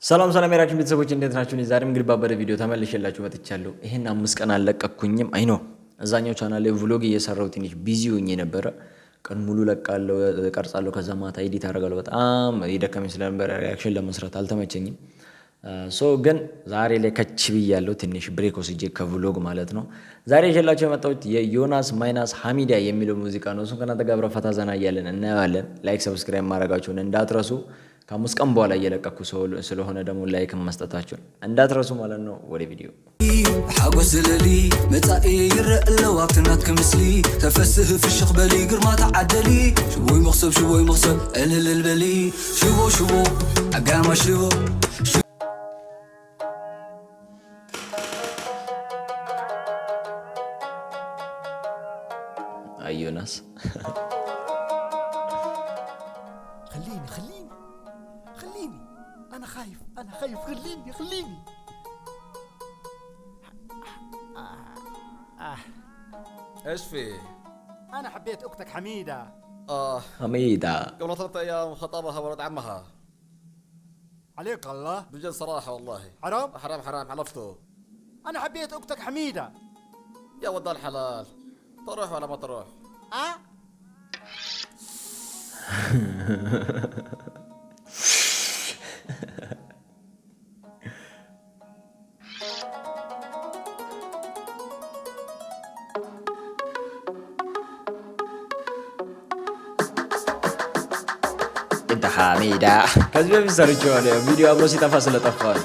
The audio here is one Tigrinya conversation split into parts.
ሰላም ሰላም የራችን ቤተሰቦች እንዴት ናችሁ? እኔ ዛሬም እንግዲህ ባበደ ቪዲዮ ተመልሼላችሁ መጥቻለሁ። ይሄን አምስት ቀን አልለቀኩኝም። አይ ኖ እዛኛው ቻናል ላይ ቭሎግ እየሰራሁ ትንሽ ቢዚ ሆኜ ነበረ። ቀን ሙሉ ለቃለሁ፣ ቀርጻለሁ፣ ከዛ ማታ ኤዲት አደርጋለሁ። በጣም የደከመኝ ስለነበረ ሪያክሽን ለመስራት አልተመቸኝም። ሶ ግን ዛሬ ላይ ከች ብያለሁ፣ ትንሽ ብሬክ ወስጄ ከቭሎግ ማለት ነው። ዛሬ ይዤላችሁ የመጣሁት የዮናስ ማይናስ ሐሚዳ የሚለው ሙዚቃ ነው። እሱን ከእናንተ ጋር አብረን ፈታ ዘና እያለን እናየዋለን። ላይክ፣ ሰብስክራይብ ማድረጋችሁን እንዳትረሱ። ከአምስት ቀን በኋላ እየለቀኩ ሰው- ስለሆነ ደግሞ ላይክ መስጠታችሁን እንዳትረሱ ማለት ነው። ወደ ቪዲዮ። ሓጎስ ዝለሊ መጻኢ ይረአ ኣለዋ ኣብቲ ናትኪ ምስሊ። ተፈስህ ፍሽኽ በሊ ግርማ ተዓደሊ። ሽቦይ መኽሰብ ሽቦይ መኽሰብ እልልል በሊ። ሽቦ ሽቦ ኣጋማሽ ሽቦ። ኣይ ዮናስ። خليني خليني خليني. أنا خايف أنا خايف خليني خليني. آه. آه. ايش في؟ أنا حبيت أختك حميدة. آه. حميدة. قبل ثلاثة أيام خطبها ولد عمها. عليك الله. بجد صراحة والله. حرام؟ حرام حرام حلفته. أنا حبيت أختك حميدة. يا ود الحلال، تروح ولا ما تروح؟ أه؟ እንተ ሓሚዳ። ከዚህ በፊት ሰርቼዋለሁ። ቪዲዮ አብሮ ሲጠፋ ስለጠፋ ነው።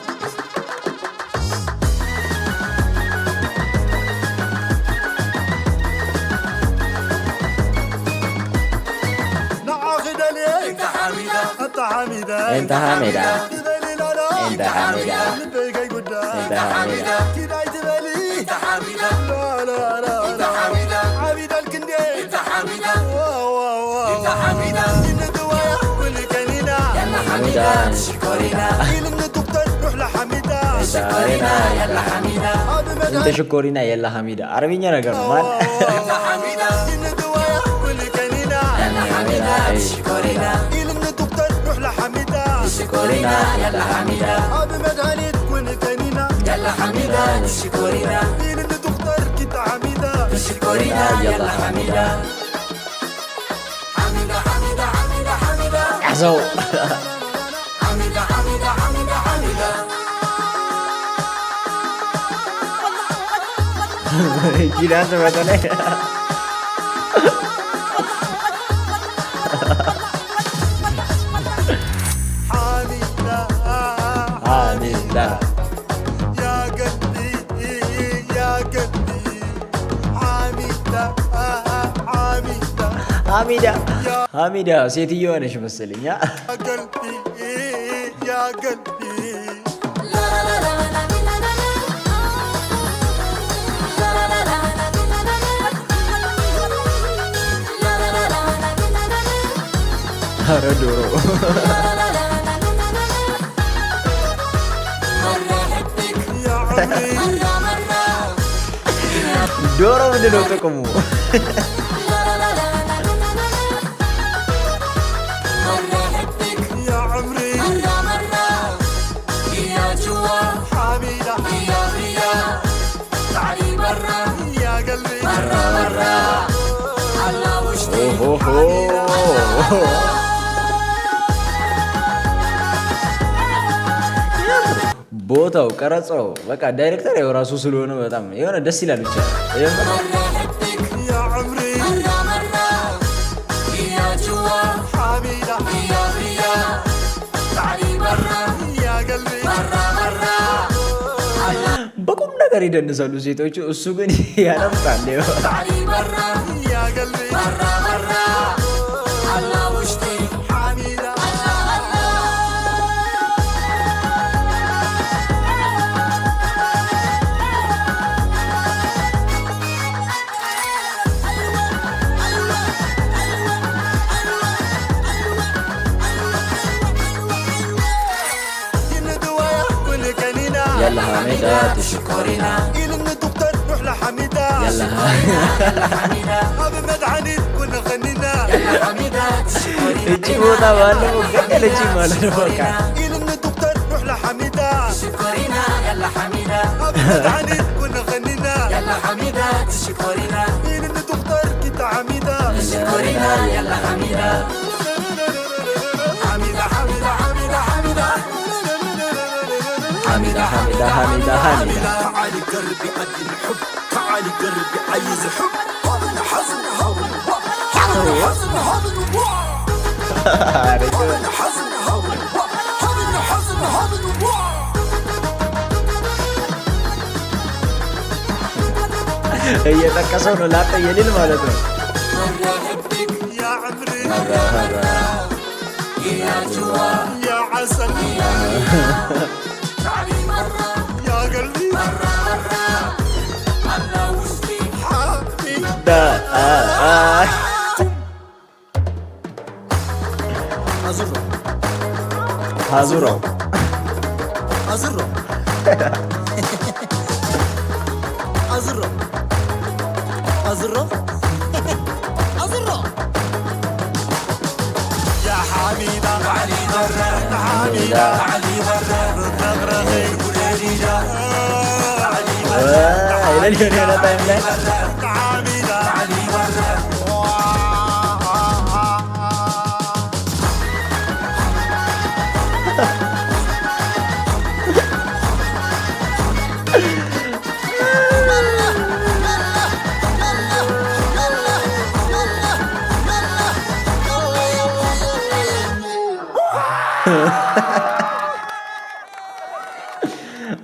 ንዓኺ ደልየ እንተ ሓሚዳ፣ እንተ ሓሚዳ፣ እንተ ሓሚዳ። ትበሊ ላላ፣ እንተ ሓሚዳ። ልበይ ከይጉዳ፣ እንተ ሓሚዳ። ኪዳይ ትበሊ፣ እንተ ሓሚዳ። ላላ፣ ላላ። እንተ ሓሚዳ። ዓቢደልክ እንዴ፣ እንተ ሓሚዳ። ዋ፣ ዋ፣ ዋ። እንተ ሓሚዳ። ይንድዋ፣ ኩል ከኒና። ሓሚዳ። ሽኮሪና። ኢልኒ ዶክተር፣ ሩሕ ለሓሚዳ። ሽኮሪና፣ የላ ሓሚዳ። ኣብ መድሃኒት። እንተ ሽኮሪና፣ የላ ሓሚዳ። አረብኛ ነገር ነው ማለት። ያዘው። ኪዳን በተለይ ሐሚዳ። ሐሚዳ። ሐሚዳ ሴትዮ ነሽ መሰለኝ። ኧረ ዶሮ። ዶሮ ምንድን ነው ጥቅሙ? ኦሆሆ። ቦታው ቀረጻው በቃ ዳይሬክተር ያው ራሱ ስለሆነ በጣም የሆነ ደስ ይላል። ብቻ በቁም ነገር ይደንሳሉ ሴቶቹ፣ እሱ ግን ያለምጣል። يلا حميدة تشكرينا. يلا حميدة. እቺ ቦታ ባለፈው ገደለች ማለት ነው በቃ። حميدة. أبي تعالي كنا غنينا. يلا حميدة تشكرينا. مين اللي تختار كده حميدة؟ تشكرينا، يلا حميدة. حميدة، حميدة، حميدة، حميدة. حميدة، حميدة، حميدة، حميدة. تعالي قربي قد الحب. تعالي قربي عايز حب. هذا الحزن، هذا الوقت. هذا الحزن، هذا الوقت. هذا الحزن، هذا الوقت. هذا الحزن، هذا الوقت. እየጠቀሰው ነው ላጠ የሌል ማለት ነው። يا عمري. يا عسل. تعالي مرة. يا قلبي. مرة، مرة. أنا وسطي. حبي. ده. آه، آه. أزرق. ሀዙረው። أزرق. أزرق. أزرق. أزرق. يا حميدة. تعالي برا. حميدة. تعالي برا. رغرغي. وليلي جا. تعالي برا. إلى اليوم هنا تايم لاين. تعالي برا.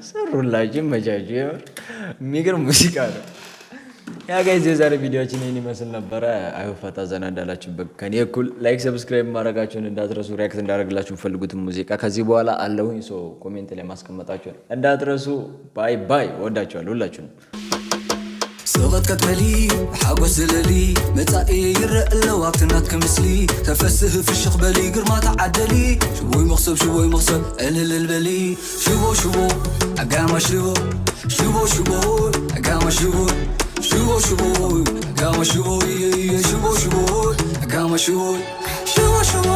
ሰሩላችሁ መቻችሁ። የምር የሚገርም ሙዚቃ ነው። ያ ጋይዝ፣ የዛሬ ቪዲዮችን ይህን ይመስል ነበረ። አይ ሆፕ ፈታ ዘና እንዳላችሁበት። ከኔ እኩል ላይክ፣ ሰብስክራይብ ማድረጋችሁን እንዳትረሱ። ሪያክት እንዳደረግላችሁ የምፈልጉትን ሙዚቃ ከዚህ በኋላ አለሁኝ። ሶ ኮሜንት ላይ ማስቀመጣችሁን እንዳትረሱ። ባይ ባይ። ወዳችኋለሁ ሁላችሁንም። ስቐት ቀጥበሊ፣ ሓጎስ ዝለሊ፣ መጻኢ ይረአ ኣለዋ ኣብቲ ናትኪ ምስሊ። ተፈስህ ፍሽኽ በሊ፣ ግርማ ተዓደሊ። ሽቦይ መኽሰብ፣ ሽቦይ መኽሰብ፣ ዕልልል በሊ። ሽቦ ሽቦ፣ ኣጋማ ሽቦ፣ ሽቦ ሽቦ፣ ኣጋማ ሽቦ፣ ሽቦ ሽቦ፣ ኣጋማ ሽቦ፣ እየ፣ እየ፣ ሽቦ ሽቦ፣ ኣጋማ ሽቦ፣ ሽቦ ሽቦ፣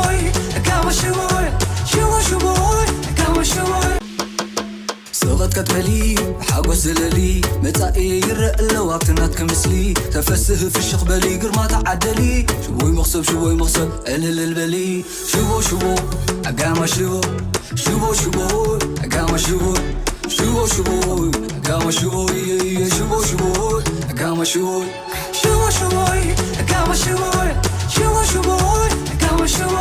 ኣጋማ ሽቦ፣ ሽቦ ሽቦ፣ ኣጋማ ሽቦ። ስቐት ቀጥበሊ፣ ሓጎስ ዝለሊ፣ መጻኢ ይረአ ኣለዋ ኣብቲ ናትኪ ምስሊ። ተፈስህ ፍሽኽ በሊ፣ ግርማ ተዓደሊ። ሽቦይ መኽሰብ፣ ሽቦይ መኽሰብ፣ ዕልልል በሊ። ሽቦ ሽቦ፣ ኣጋማ ሽቦ፣ ሽቦ ሽቦ፣ ኣጋማ ሽቦ፣ ሽቦ ሽቦ፣ ኣጋማ ሽቦ፣ እየ፣ እየ፣ ሽቦ ሽቦ፣ ኣጋማ ሽቦ። ሽቦ ሽቦ፣ ኣጋማ ሽቦ፣ ሽቦ ሽቦ፣ ኣጋማ ሽቦ።